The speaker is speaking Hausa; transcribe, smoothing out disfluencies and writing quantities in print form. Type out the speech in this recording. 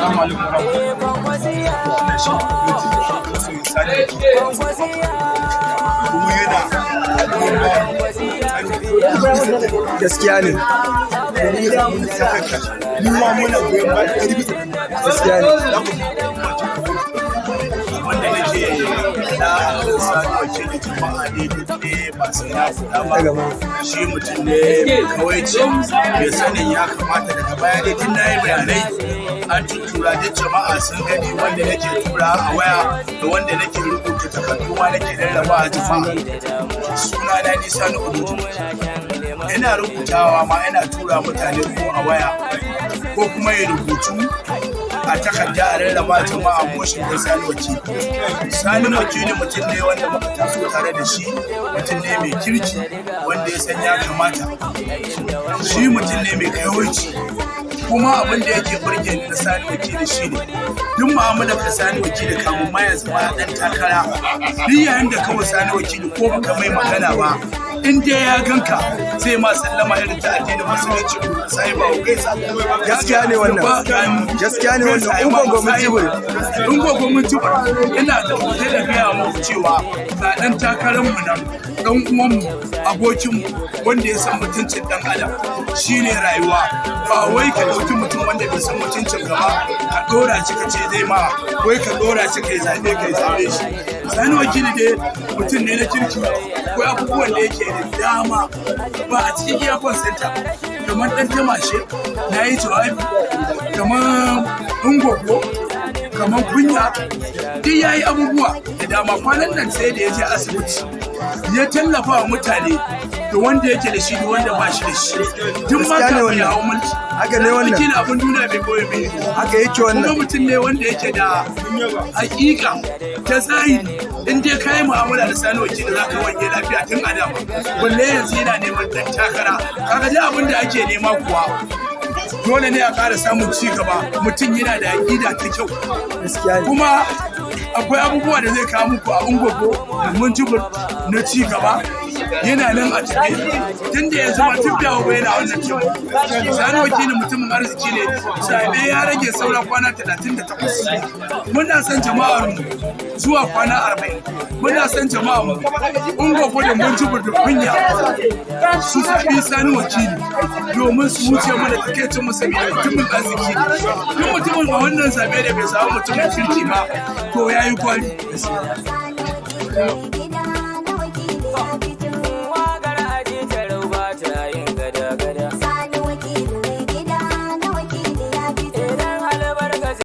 Assalamu alaikum warahmatullahi. Shi masoyin Sani kuma yana goyon bayan Gaskiya ne. Mu ma muna goyon bayan 100%. Gaskiya ne. Wanda nake na Sani Wakili, jama'a ne duk ne ba sai na faɗa ba. Shi mutum ne mai kawaici, mai sanin ya kamata. Daga baya dai tun na yi bayanai an tuttura, duk jama'a sun gani, wanda nake tura a waya da wanda nake rubuta takardu ma nake rarraba a jama'a. Suna na ni Sani Ududu. Ina rubutawa ma, ina tura mutane ko a waya ko kuma ya rubutu a takarda a rarraba jama'a motion da Sani Wakili. Sani Wakili mutum ne wanda muka taso tare da shi, mutum ne mai kirki wanda ya san ya kamata. Shi mutum ne mai kaiwaci, kuma abin da yake burge ni na Sani Wakili shine duk mu'amalar ka Sani Wakili kamun ma ya zama dan takara, duk yayin da kawai Sani Wakili ko baka mai magana ba, in dai ya ganka zai ma sallama irin ta addinin Musulunci, sai ba ku gaisa. Gaskiya ne wannan. Gaskiya ne wannan. Ungogo Minjibir. Ungogo Minjibir, ina da kuke da gaya muku cewa ga dan takarar mu nan, dan uwanmu, abokinmu, wanda ya san mutuncin dan adam shine rayuwa. Ba wai ka ɗauki mutum wanda bai san mutuncin ka ba, ka ɗora shi ka ce zai ma, wai ka ɗora shi kai zaɓe, kai zaɓe shi. Sani Wakili dai mutum ne na kirki. Akwai abubuwan da yake da dama ba a cikin Iyakon Center, kamar ɗan tamashe na yi jawabi, kamar Ungogo, kamar Kunya, duk ya yi abubuwa da dama. Kwanan nan sai da ya je asibiti ya tallafa wa mutane, da wanda yake da shi da wanda ba shi da shi, tun ma Gaskiya ne kafin ya wannan. hau mulki. Haka ne wannan. Wakili abin duniya bai koyi mai. Haka yake Kuma wannan. mutum ne wanda yake da hakika ta zahiri. In dai ka yi mu'amala da Sani Wakili, za ka wange lafiya tun a dama, balle yanzu yana neman dan takara. Kaga dai abin da ake nema kuwa dole ne a ƙara samun ci gaba. Mutum yana da aƙida ta kyau. Gaskiya ne. Kuma akwai abubuwa da zai kawo muku a Ungogo Minjibir na ci gaba, yana nan a tafe. Tun da ya zama tun da ba yana wannan kyau. Sani Wakili mutumin arziki ne. Zaɓe ya rage saura kwana 38. Muna son jama'ar mu zuwa kwana 40. Muna son jama'ar mu Ungogo da Minjibir da Kunya su zaɓi Sani Wakili domin su wuce mana takaicin mu, saboda mutumin arziki ne. Duk mutumin a wannan zaɓe da bai samu mutumin kirki ba, to ya yi kwari. Gida na Wakili ya fi.